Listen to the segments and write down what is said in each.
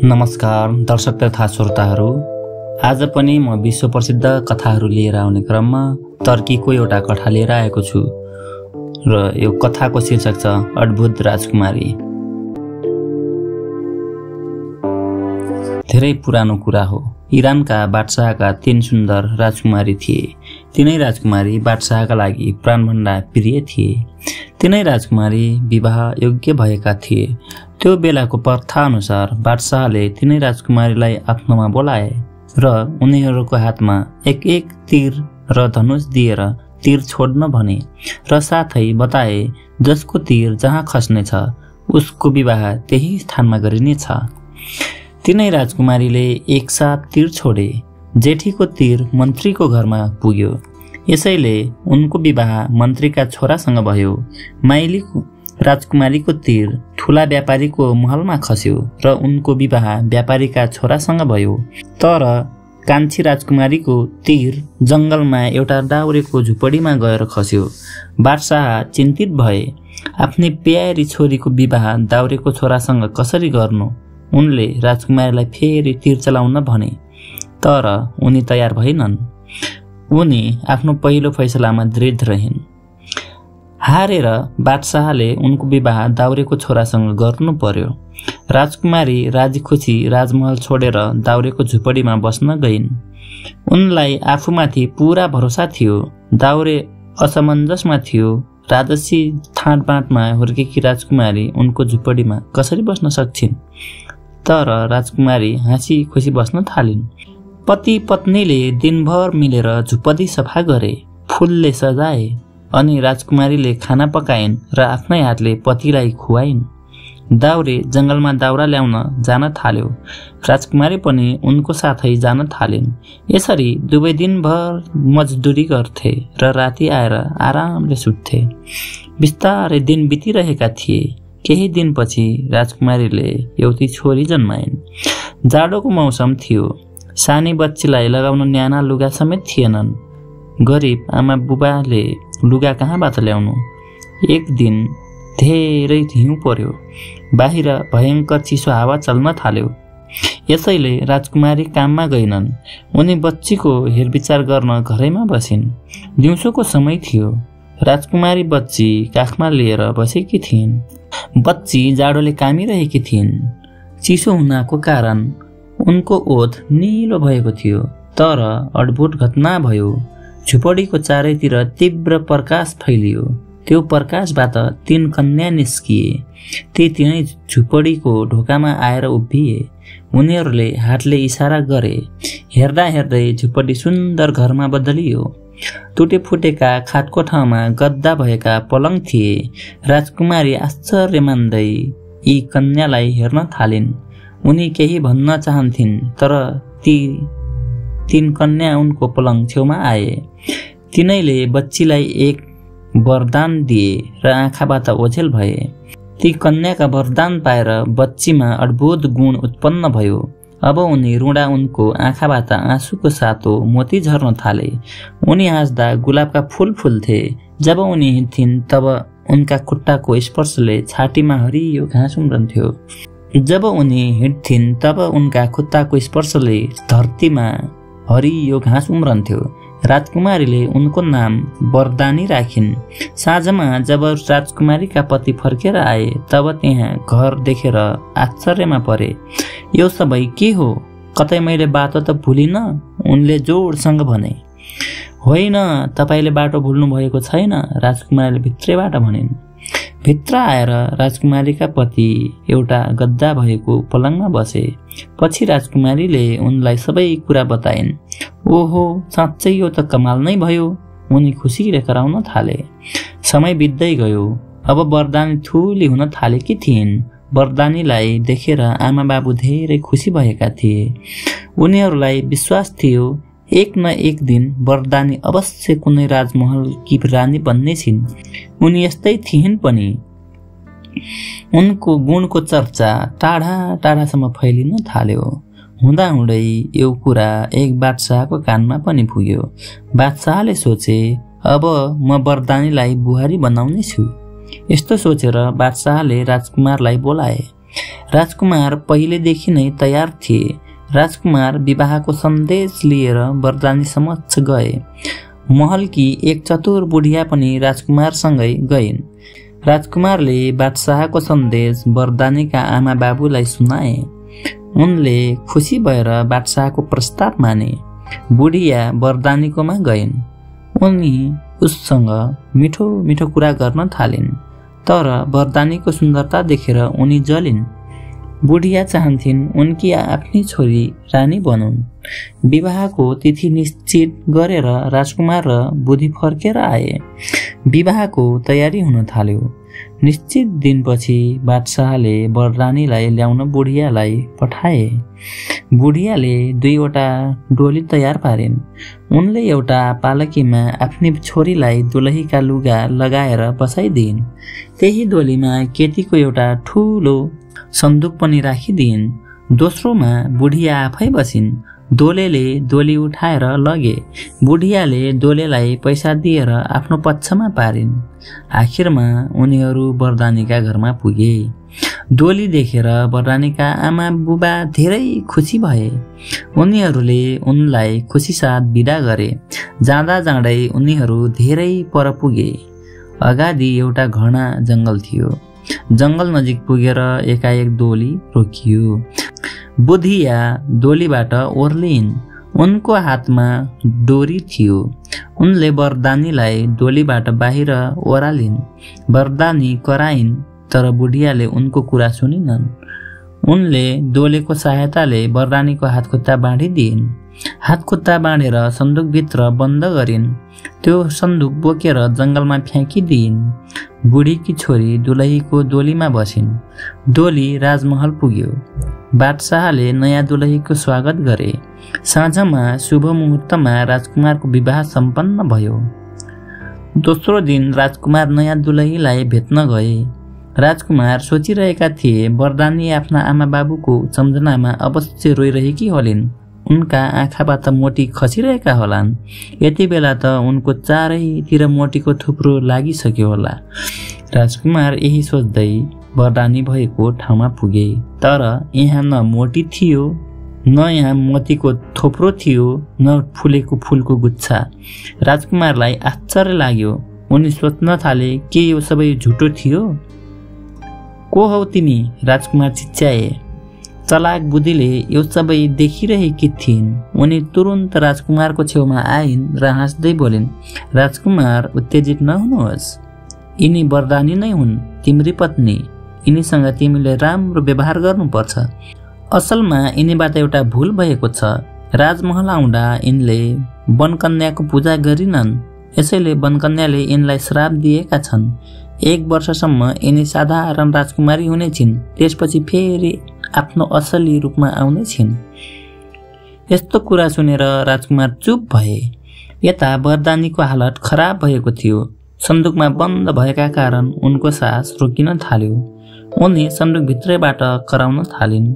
नमस्कार दर्शक तथा श्रोताहरू, आज पनि म विश्व प्रसिद्ध कथाहरू लिएर आउने क्रममा टर्कीको एउटा कथा लिएर आएको छु र यो कथाको शीर्षक छ अद्भुत राजकुमारी। धेरै पुरानो कुरा हो। इरानका बादशाहका 3 सुन्दर राजकुमारी थिए। तिनै राजकुमारी बादशाहका लागि प्राणभन्दा प्रिय थिए। तिनै राजकुमारी विवाह योग्य भएका थिए। त्यो बेलाको प्रथा अनुसार बादशाहले तिनै राजकुमारीलाई आफ्नोमा बोलाए र उनीहरूको हातमा एक तीर र धनुष दिएर तीर छोड्न भने र साथै बताए जसको तीर जहाँ खस्नेछ उसको विवाह त्यही स्थानमा गरिनेछ। तिनै राजकुमारीले एकसाथ तीर छोडे। जेठीको तीर मन्त्रीको घरमा पुग्यो, यसैले उनको विवाह मन्त्रीका छोरासँग भयो। माइली राजकुमारीको तीर ठुला व्यापारीको महलमा खस्यो र उनको विवाह व्यापारीका छोरासँग भयो। तर कान्छी राजकुमारीको तीर जंगलमा एउटा दाउरेको झुपडीमा गएर खस्यो। बादशाह चिन्तित भए। आफ्नै प्यारी छोरीको विवाह दाउरेको छोरासँग कसरी गर्नु? उनले राजकुमारीलाई फेरि तीर चलाउन भने, तर उनी तयार भएनन्। उनी आफ्नो पहिलो फैसलामा दृढ रहिन्। हारेर बादशाहले उनको विवाह दाउरेको छोरासँग गर्नु पर्यो। राजकुमारी राजी खुसी राजमहल छोडेर दाउरेको झुपडीमा बस्न गइन्। उनलाई आफूमाथि पूरा भरोसा थियो। दाउरे असमञ्जसमा थियो। राजसी ठाँटबाँटमा हुर्केकी राजकुमारी उनको झुपडीमा कसरी बस्न सक्छिन्? तर राजकुमारी हाँसी खुसी बस्न थालिन्। पति पत्नीले दिनभर मिलेर झुपडी सफा गरे, फूलले सजाए अनि राजकुमारीले खाना पकाइन् र आफ्नै हातले पतिलाई खुवाइन्। दाउरे जंगलमा दाउरा ल्याउन जान थाल्यो। राजकुमारी पनि उनको साथै जान थालिन्। यसरी दुवै दिनभर मजदुरी गर्थे र राति आएर आरामले सुत्थे। बिस्तारै दिन बितिरहेका थिए। केही दिनपछि राजकुमारीले एउटी छोरी जन्माइन्। जाडोको मौसम थियो। सानी बच्चीलाई लगाउन न्याना लुगा समेत थिएनन्। गरिब आमा बुबाले लुगा कहाँबाट ल्याउनु? एक दिन धेरै हिउँ पर्यो। बाहिर भयंकर चिसो हावा चल्न थाल्यो। यसैले राजकुमारी काममा गइनन्। उनी बच्चीको हेरविचार गर्न घरैमा बसिन्। दिउँसोको समय थियो। राजकुमारी बच्ची काखमा लिएर बसेकी थिइन्। बच्ची जाडोले कामिरहेकी थिइन्। चिसो हुनाको कारण उनको ओठ निलो भएको थियो। तर अद्भुत घटना भयो। झुपडीको चारैतिर तीव्र प्रकाश फैलियो। त्यो प्रकाशबाट 3 कन्या निस्किए। ती तिनै झुपडीको ढोकामा आएर उभिए। उनीहरूले हातले इसारा गरे। हेर्दा हेर्दै झुपडी सुन्दर घरमा बदलियो। टुटे फुटेका खाटको ठाउँमा गद्दा भएका पलङ थिए। राजकुमारी आश्चर्य मान्दै यी कन्यालाई हेर्न थालिन्। उनी केही भन्न चाहन्थिन्, तर ती 3 कन्या उनको पलङ छेउमा आए। तिनैले बच्चीलाई एक वरदान दिए र आँखाबाट ओझेल भए। ती कन्याका वरदान पाएर बच्चीमा अद्भुत गुण उत्पन्न भयो। अब उनी रुँडा उनको आँखाबाट आँसुको सातो मोती झर्न थाले। उनी हाँस्दा गुलाबका फूल फुल्थे। जब उनी हिँड्थिन् तब उनका खुट्टाको स्पर्शले छातीमा हरियो घाँस उम्रन्थ्यो। जब उनी हिँड्थिन् तब उनका खुट्टाको स्पर्शले धरतीमा हरियो घाँस उम्रन्थ्यो। राजकुमारीले उनको नाम वरदानी राखिन्। साँझमा जब राजकुमारीका पति फर्केर आए तब त्यहाँ घर देखेर आश्चर्यमा परे। यो सबै के हो? कतै मैले बाटो त भुलिन? उनले जोडसँग भने। होइन, तपाईले बाटो भुल्नु भएको छैन, राजकुमारीले भित्रैबाट भनिन्। भित्र आएर राजकुमारीका पति एउटा गद्दा भएको पलङमा बसे। पछि राजकुमारीले उनलाई सबै कुरा बताइन्। ओहो, साँच्चै यो त कमाल नै भयो। उनी खुसीले कराउन थाले। समय बित्दै गयो। अब वरदानी ठुली हुन थालेकी थिइन्। वरदानीलाई देखेर आमा बाबु धेरै खुसी भएका थिए। उनीहरूलाई विश्वास थियो एक न एक दिन वरदानी अवश्य कुनै राजमहलकी रानी बन्ने छिन्। उनी यस्तै थिइन् पनि। उनको गुणको चर्चा टाढा टाढासम्म फैलिन थाल्यो। हुँदा हुँदै यो कुरा एक बादशाहको कानमा पनि पुग्यो। बादशाहले सोचे, अब म वरदानीलाई बुहारी बनाउने छु। यस्तो सोचेर बादशाहले राजकुमारलाई बोलाए। राजकुमार पहिलेदेखि नै तयार थिए। राजकुमार विवाहको सन्देश लिएर वरदानी समक्ष गए। महलकी एक चतुर बुढिया पनि राजकुमारसँगै गइन्। राजकुमारले बादशाहको सन्देश वरदानीका आमा बाबुलाई सुनाए। उनले खुसी भएर बादशाहको प्रस्ताव माने। बुढिया वरदानीकोमा गइन्। उनी उससँग मिठो मिठो कुरा गर्न थालिन्, तर वरदानीको सुन्दरता देखेर उनी जलिन्। बुढिया चाहन्थिन् उनकी आफ्नी छोरी रानी बनुन्। विवाहको तिथि निश्चित गरेर राजकुमार र बुढी फर्केर आए। विवाहको तयारी हुन थाल्यो। निश्चित दिनपछि बादशाहले वररानीलाई ल्याउन बुढियालाई पठाए। बुढियाले 2वटा डोली तयार पारिन्। उनले एउटा पालकीमा आफ्नी छोरीलाई दुलहीका लुगा लगाएर बसाइदिइन्। त्यही डोलीमा केटीको एउटा ठुलो सन्दुक पनि राखिदिइन्। दोस्रोमा बुढिया आफै बसिन्। दोलेले डोली उठाएर लगे। बुढियाले दोलेलाई पैसा दिएर आफ्नो पक्षमा पारिन्। आखिरमा उनीहरू वरदानीका घरमा पुगे। डोली देखेर वरदानीका आमा बुबा धेरै खुसी भए। उनीहरूले उनलाई खुसीसाथ बिदा गरे। जाँदा जाँदै उनीहरू धेरै पर पुगे। अगाडि एउटा घना जङ्गल थियो। जङ्गल नजिक पुगेर एकाएक डोली रोकियो। बुढिया डोलीबाट ओर्लिन्। उनको हातमा डोरी थियो। उनले वरदानीलाई डोलीबाट बाहिर ओह्रालिन्। वरदानी कराइन्, तर बुढियाले उनको कुरा सुनिनन्। उनले डोलीको सहायताले वरदानीको हातखुट्टा बाँडिदिइन्। हातखुट्टा बाँडेर सन्दुकभित्र बन्द गरिन्। त्यो सन्दुक बोकेर जङ्गलमा फ्याँकिदिइन्। बुढीकी छोरी दुलहीको डोलीमा बसिन्। डोली राजमहल पुग्यो। बादशाहले नयाँ दुलहीको स्वागत गरे। साँझमा शुभ मुहुर्तमा राजकुमारको विवाह सम्पन्न भयो। दोस्रो दिन राजकुमार नयाँ दुलहीलाई भेट्न गए। राजकुमार सोचिरहेका थिए वरदानी आफ्ना आमा बाबुको सम्झनामा अवश्य रोइरहेकी होलिन्। उनका आँखाबाट मोती खसिरहेका होलान्। यति बेला त उनको चारैतिर मोतीको थुप्रो लागिसक्यो होला। राजकुमार यही सोच्दै वरदानी भएको ठाउँमा पुगे। तर यहाँ न मोती थियो, न यहाँ मोतीको थोप्रो थियो, न फुलेको फुलको गुच्छा। राजकुमारलाई आश्चर्य लाग्यो। उनी सोच्न थाले, के यो सबै झुटो थियो? को हौ तिमी? राजकुमार चिच्याए। चलाक बुढीले यो सबै देखिरहेकी थिइन्। उनी तुरुन्त राजकुमारको छेउमा आइन् र हाँस्दै बोलिन्, राजकुमार उत्तेजित नहुनुहोस्। यिनी वरदानी नै हुन्, तिम्री पत्नी। यिनीसँग तिमीले राम्रो व्यवहार गर्नुपर्छ। असलमा यिनीबाट एउटा भुल भएको छ। राजमहल आउँदा यिनले वनकन्याको पूजा गरिनन्। यसैले वनकन्याले यिनलाई श्राप दिएका छन्। 1 वर्षसम्म यिनी साधारण राजकुमारी हुनेछिन्। त्यसपछि फेरि आफ्नो असली रूपमा आउनेछिन्। यस्तो कुरा सुनेर राजकुमार चुप भए। यता वरदानीको हालत खराब भएको थियो। सन्दुकमा बन्द भएका कारण उनको सास रोकिन थाल्यो। उनी सन्दुकभित्रैबाट कराउन थालिन्।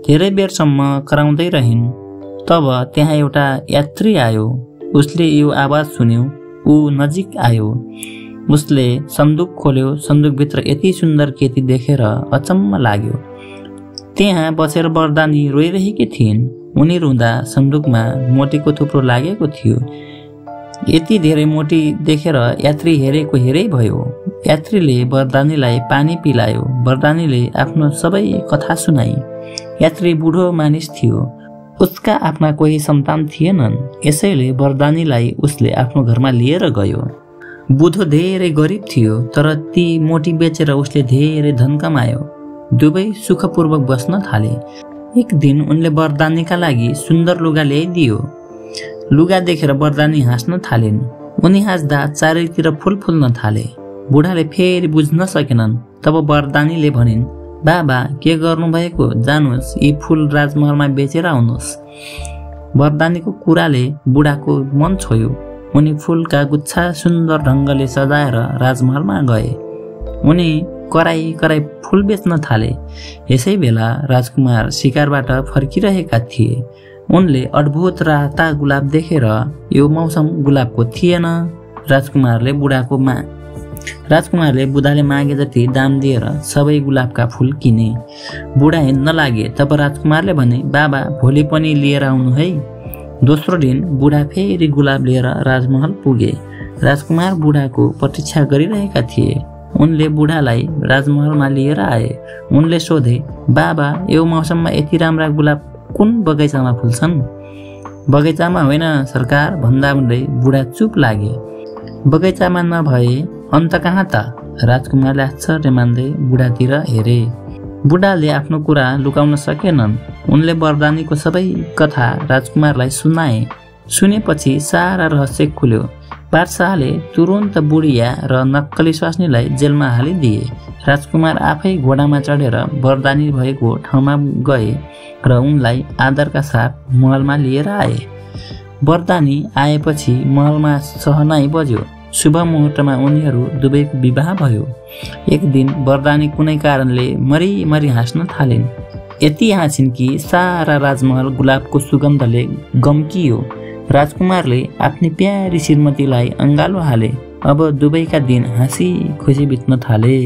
धेरै बेरसम्म कराउँदै रहिन्। तब त्यहाँ एउटा यात्री आयो। उसले यो आवाज सुन्यो। ऊ नजिक आयो। उसले सन्दुक खोल्यो। सन्दुकभित्र यति सुन्दर केटी देखेर अचम्म लाग्यो। त्यहाँ बसेर वरदानी रोइरहेकी थिइन्। उनी रुँदा सन्दुकमा मोतीको थुप्रो लागेको थियो। यति धेरै मोती देखेर यात्री हेरेको हेरै भयो। यात्रीले वरदानीलाई पानी पिलायो। वरदानीले आफ्नो सबै कथा सुनाई। यात्री बुढो मानिस थियो। उसका आफ्ना कोही सन्तान थिएनन्। यसैले वरदानीलाई उसले आफ्नो घरमा लिएर गयो। बुढो धेरै गरिब थियो, तर ती मोती बेचेर उसले धेरै धन कमायो। दुवै सुखपूर्वक बस्न थाले। एक दिन उनले वरदानीका लागि सुन्दर लुगा ल्याइदियो। लुगा देखेर वरदानी हाँस्न थालिन्। उनी हाँस्दा चारैतिर फूल फुल्न थाले। बुढाले फेरि बुझ्न सकेनन्। तब वरदानीले भनिन्, बाबा के गर्नुभएको? जानुहोस्, यी फूल राजमहलमा बेचेर आउनुहोस्। वरदानीको कुराले बुढाको मन छोयो। उनी फूलका गुच्छा सुन्दर ढङ्गले सजाएर राजमहलमा गए। उनी कराई कराई फूल बेच्न थाले। यसै बेला राजकुमार शिकारबाट फर्किरहेका थिए। उनले अद्भुत राता गुलाब देखेर यो मौसम गुलाबको थिएन। राजकुमारले बुढाको राजकुमारले बुढाले मागे जति दाम दिएर सबै गुलाबका फुल किने। बुढा हिँड्न लागे तब राजकुमारले भने, बाबा भोलि पनि लिएर आउनु है। दोस्रो दिन बुढा फेरि गुलाब लिएर राजमहल पुगे। राजकुमार बुढाको प्रतीक्षा गरिरहेका थिए। उनले बुढालाई राजमहलमा लिएर आए। उनले सोधे, बाबा यो मौसममा यति राम्रा गुलाब कुन बगैँचामा फुल्छन्? बगैँचामा होइन सरकार भन्दा भन्दै बुढा चुप लागे। बगैँचामा नभए अन्त कहाँ त? राजकुमारले आश्चर्य मान्दै बुढातिर हेरे। बुढाले आफ्नो कुरा लुकाउन सकेनन्। उनले वरदानीको सबै कथा राजकुमारलाई सुनाए। सुनेपछि सारा रहस्य खुल्यो। बादशाहले तुरुन्त बुढिया र नक्कली स्वास्नीलाई जेलमा हालिदिए। राजकुमार आफै घोडामा चढेर वरदानी भएको ठाउँमा गए र उनलाई आदरका साथ महलमा लिएर आए। वरदानी आएपछि महलमा सहनाई बज्यो। शुभ मुहुर्तमा उनीहरू दुवैको विवाह भयो। एक दिन वरदानी कुनै कारणले मरी हाँस्न थालिन्। यति हाँसिन् कि सारा राजमहल गुलाबको सुगन्धले गम्कियो। राजकुमारले आफ्नी प्यारी श्रीमतीलाई अँगालो हाले। अब दुवैका दिन हाँसी खुसी बित्न थाले।